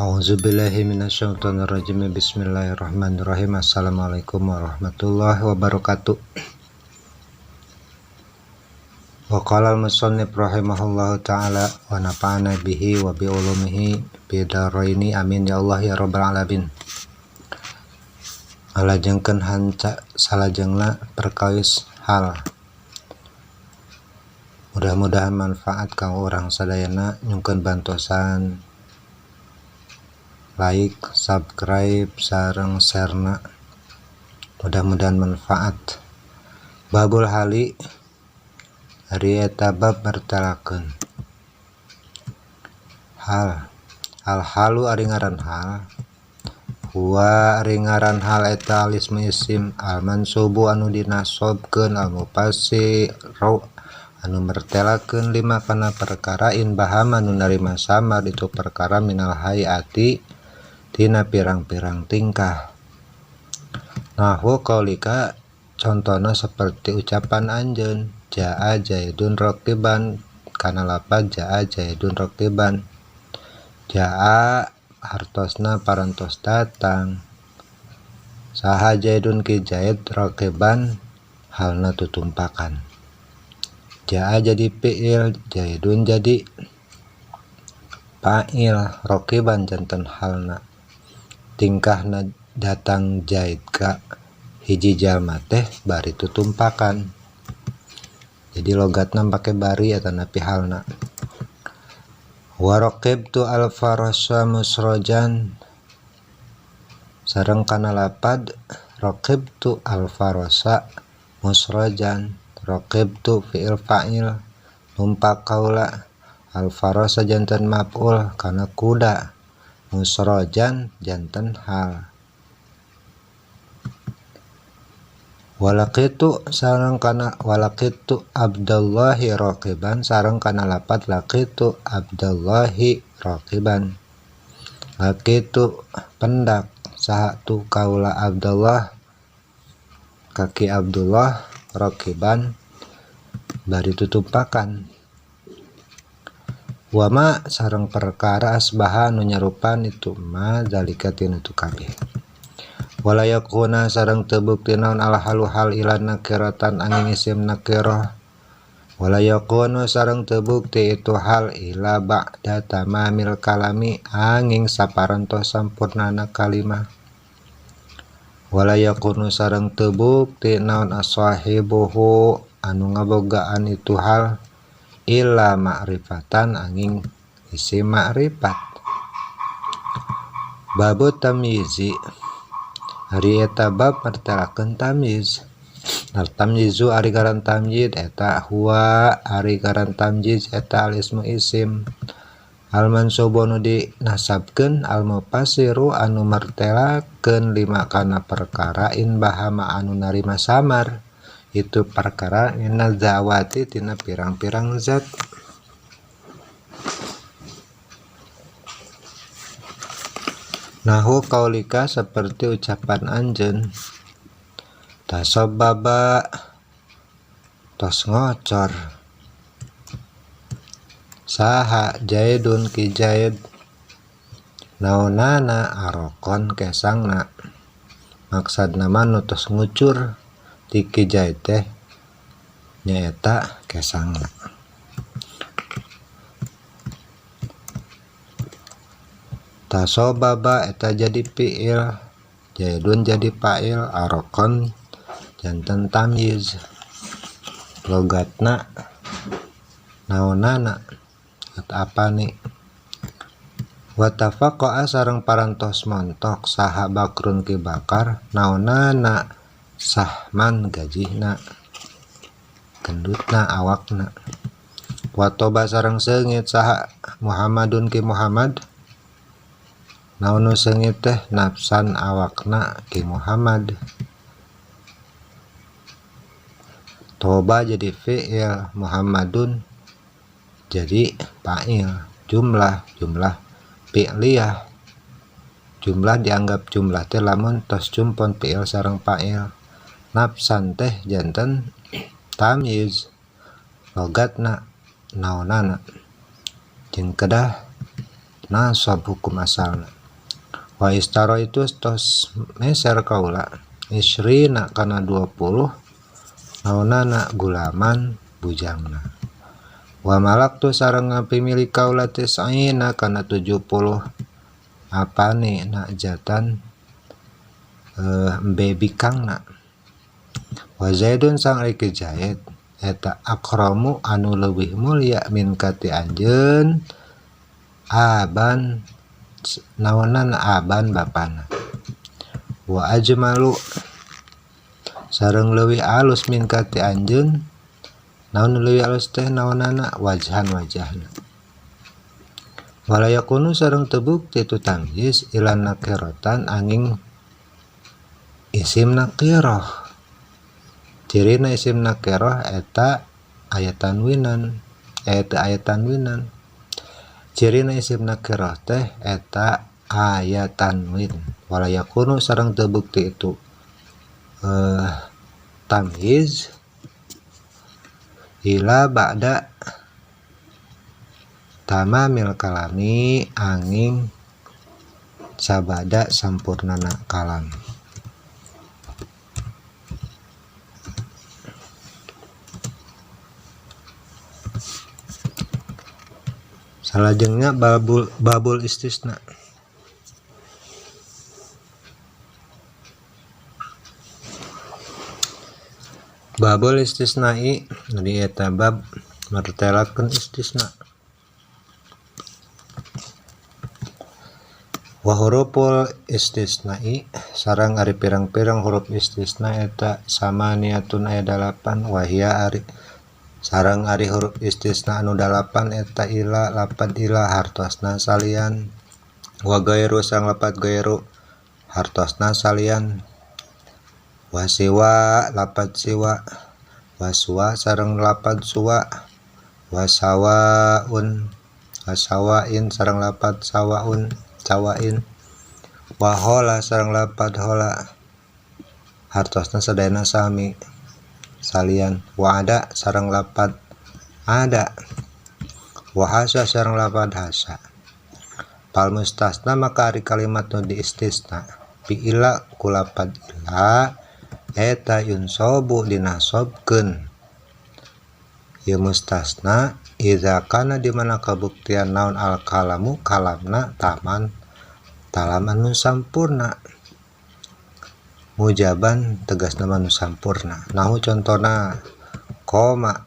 A'udzubillahi minasyaitonirrajim. Bismillahirrahmanirrahim. Assalamualaikum warahmatullahi wabarakatuh. Wa qala al-musannif rahimahullahu taala wa nafa'ana bihi wa bi ulumihi bidaraini amin ya Allah ya rabbal alamin. Ngalajengkeun hanca salajengna perkawis hal. Mudah-mudahan manfaat kanggo urang sadayana, nyungkeun bantosan like, subscribe, sareng sharena. Mudah-mudahan manfaat. Babul hali ari eta bab mertelakeun hal. Al halu ari ngaran hal, huwa ari ngaran hal eta al ismu isim al mansubu anu dinasobkeun al mufassiru anu mertelakeun lima kana perkara in bahama anu narima samar itu perkara minal hayati tina pirang-pirang tingkah. Nahwu qaulika contohna seperti ucapan anjeun jaa zaidun raqiban kana lapad jaa zaidun raqiban. Jaa hartosna parantos datang saha zaidun ki zaid raqiban halna tutumpakan. Jaa jadi fi'il, zaidun jadi fa'il, raqiban janten halna. Tingkahna datang zaid ka hiji jalma teh bari tutumpakan. Jadi logatna pake bari atanapi halna. Wa raqibtu al-farasa musrajan sareng kana lapad raqibtu al-farasa musrajan. Raqibtu fi'il fa'il numpak kaula, al-farasa janten maf'ul kana kuda, musrajan janten hal. Walaqitu sareng kana walaqitu Abdullahi raqiban sareng kana lapad laqitu Abdullahi raqiban. Laqitu pendak saha tu kaula Abdullah kaki Abdullah raqiban bari tutumpakan. Wama sareng perkara asbaha nu nyarupan itu ma zalika tina tu kabeh. Wala yakuna sareng teu bukti naon al halu hal ila nakiratan angin isim nakirah. Wala yakunu sareng teu bukti itu hal ila ba'da tamamil kalami angin saparantos sampurnana kalimah. Wala yakunu sareng teu bukti naon aswahibuhu anu ngabogaan itu hal illa ma'rifatan angin isim ma'rifat. Babu tamyizi ari eta bab mertelakeun tamyiz. Al tamyizu ari ngaran tamyiz eta huwa ari ngaran tamyiz eta al ismu isim al mansubu anu dinasabkeun al mufassiru anu mertelakeun lima kana perkara in bahama anu narima samar itu perkara minaz zawati tina pirang-pirang zat. Nahu qaulika seperti ucapan anjeun tasabbaba tos ngocor saha zaidun ki zaid naonana arokon kesangna. Maksudna mah nu tos ngucur ti ki zaid teh nyaeta kesangna. Tasobaba eta jadi fi'il, zaidun jadi fa'il, arokon janten tamyiz. Logatna naonana atau apa nih. Watafaqa'a sareng parantos montok saha bakrun ki bakar naonana sahman gajihna gendutna awakna. Watoba sareng seungit saha Muhammadun ki Muhammad naon nu seungit teh nafsan awakna ki Muhammad. Toba jadi fi'il, Muhammadun jadi fa'il, jumlah jumlah fi'liyah. Jumlah dianggap jumlah teh lamun tos jumpon fi'il sareng fa'il. Nafsan teh janten tamyiz logatna naonana jeung kedah Nasab hukum asalna. Wa istaro itu tos meser kaula isrina kana 20 naonana gulaman bujangna. Wa malaktu sareng ngapimili kaula tis'ina kana 70 apane najatan embe bikangna. Wa Zaidun sang ari ki Zaid eta akramu anu leuwih mulia min kati anjeun aban naonan aban bapana. Wa ajmalu sareng leuwih alus min kati anjeun naon leuwih alus teh naonana wajhan wajahna. Wala yakunu sareng teu bukti tu tamyiz ila nakiratan angin isim nakirah. Cirina isim nakirah eta aya tanwinan, eta aya tanwinan. Cirina isim nakirah teh eta aya tanwin. Wala yakunu sareng teu bukti itu tamyiz ila ba'da tamamil kalami angin sabada sampurnana kalam. Salajengna babul istisna. Babul istisnai jadi eta bab martelakeun istisna. Wa huruful istisnai sareng ari pirang-pirang huruf istisna eta samaniatun aya 8 wahia ari sareng ari huruf istisna anu 8 eta ila lapad ila hartosna salian wa gairu sareng lapad gairu hartosna salian wa siwa lapad siwa wa suwa sareng lapad suwa wa sawaun wa sawain sareng lapad sawaun sawain wa hola sareng lapad hola hartosna sadayana sami salian wa ada sareng lapad ada wa hasa sareng lapad hasa. Fal mustasna maka ari kalimat nu diistisna bi ila ku lapad ila eta yunsobu dinasobkeun ieu mustasna idza kana di mana kabuktian naon al kalamu kalamna taman talam anu sampurna mujaban tegasna anu sampurna. Nahu contona koma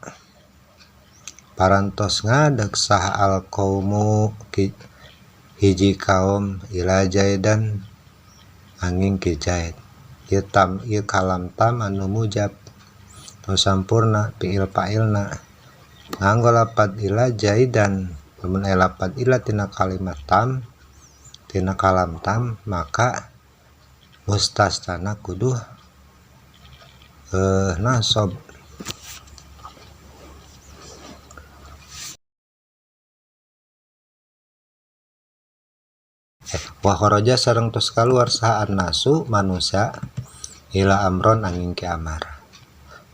parantos ngadeg saha al qaumu hiji kaum ila jaidan angin ki jaid ieu tam ieu kalam tam anu mujab nu sampurna fiil fa'ilna nganggo lapad ila jaidan. Lamun aya lapad ila tina kalimat tam tina kalam tam maka mustasna kudu nasab. Wa kharaja sareng tos kaluar saha annasu manusia ila amron angin ki amar.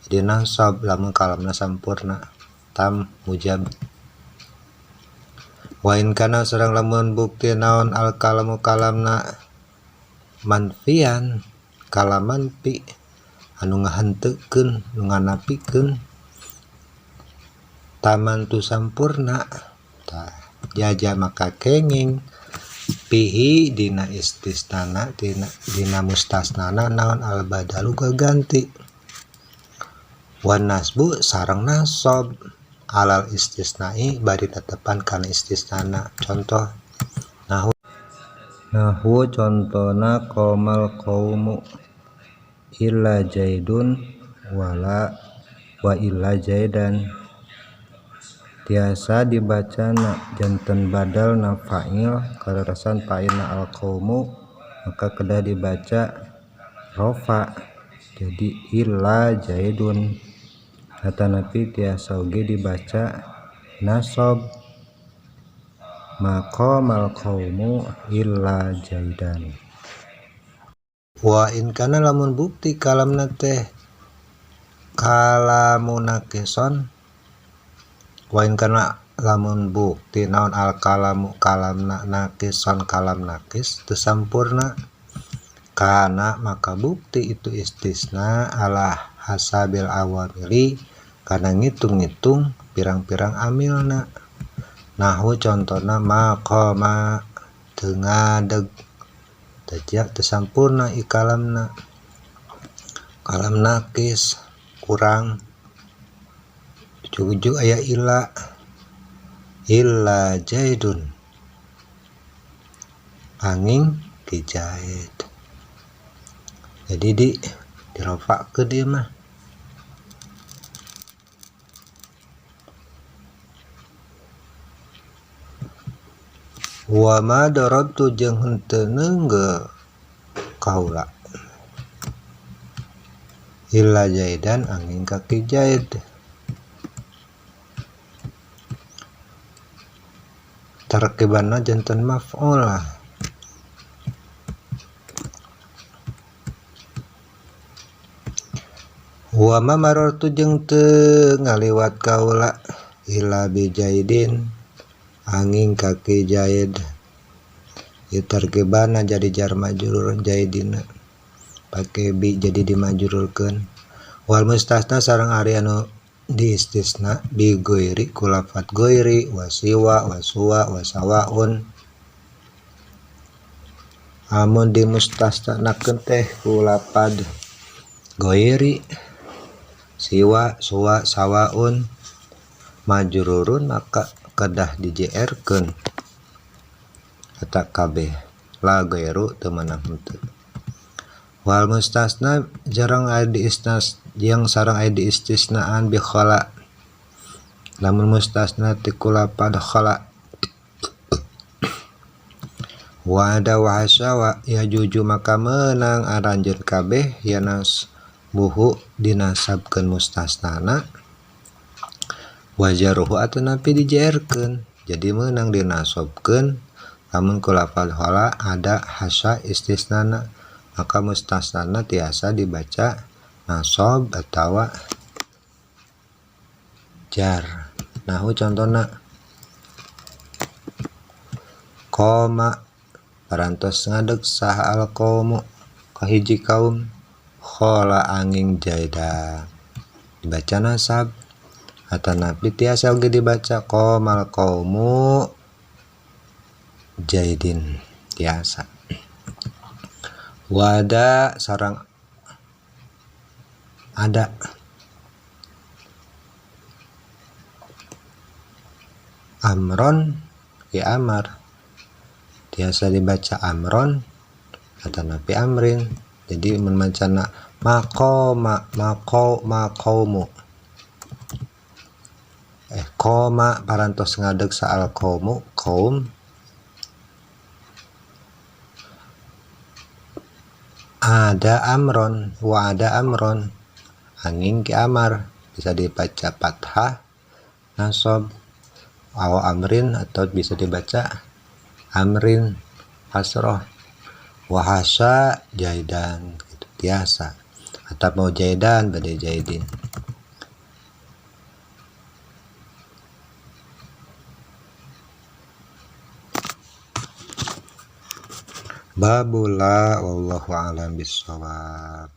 Jadi nasab lamun kalamna sampurna tam mujab. Wa in kana sareng lamun bukti naon al kalamu kalamna manfian kalaman pi anu ngahenteukeun nu nganapikeun taman tu sampurna tah jaja maka kenging pihi dina istisnana dina mustasnana naon al badalu gaganti wan nasbu sareng nasab alal istisnai bari tetepan kana istisnana. Contoh nahu contona qomal qaumu illa jaidun wala wa illa jaidan tiasa dibacana janten badal na fa'il kaleresan fa'ilna al qaumu maka kedah dibaca rofa jadi illa jaidun atanapi tiasa oge dibaca nasab maqamal qaumu illa jaidan. Wa in kana lamun bukti kalamna teh kalamunakeson wa in kana lamun bukti naon al kalamu kalamna nakison kalam nakis teu sampurna kana maka bukti itu istisna ala hasabil awamili kana ngitung-ngitung pirang-pirang amilna. Nahu contona maqama teu ngadeg teu sampurna ikalamna kalam nakis kurang ujug-ujug aya illa illa jaidun angin ki jaid. Jadi di dirofakeun ieu mah. Wa ma darabtu jeung henteu neunggeul kaula illa jaidan angin ka ki jaid. Tarkibanna janten maf'ul. Wa ma marartu jeung teu ngaliwat kaula illa bi jaidin angin ka ki jaid. Ieu tarkibanna jadi jar majrur jaidina pake bi jadi dimajrurkeun. Wal mustasna sareng ari anu diistisna bi goiri ku lafat goiri wasiwa wasuwa wasawaun. Amun dimustasnakeun teh ku lafat goiri siwa suwa sawaun majrurun maka kedah di JR-keun eta kabeh la gairu teu meunang henteu. Wal mustasna jarang aya diisnas jeung sareng aya diistisnaan bi khala. Lamun mustasna ti ku lapad khala wa ada wa hasawa ya juju maka meunang aranjeun kabeh yanas buhu dinasabkeun mustasnana wajaruhu atanapi dijerkeun. Jadi meunang dinasobkeun lamun ku lafal khala ada hasa istisnana maka mustasnana tiasa dibaca nasob atawa jar. Nahu contona qoma parantos ngadeg saha al qaumu kahiji kaum khala angin jaida dibaca nasab atanapi tiasa oge dibaca qomal qaumu jaidin tiasa. Wada sarang ada amron ki amar tiasa dibaca amron atanapi amrin. Jadi mun macana maqama maqau maqaumu koma parantos ngadeg saal qaumu kaum ada amron wa ada amron angin ki amar bisa dibaca fathah nasab aw amrin atau bisa dibaca amrin kasroh wa hasa jaidan gitu tiasa atau mau jaidan bade jaidin. Babula wallahu a'lam bissawab.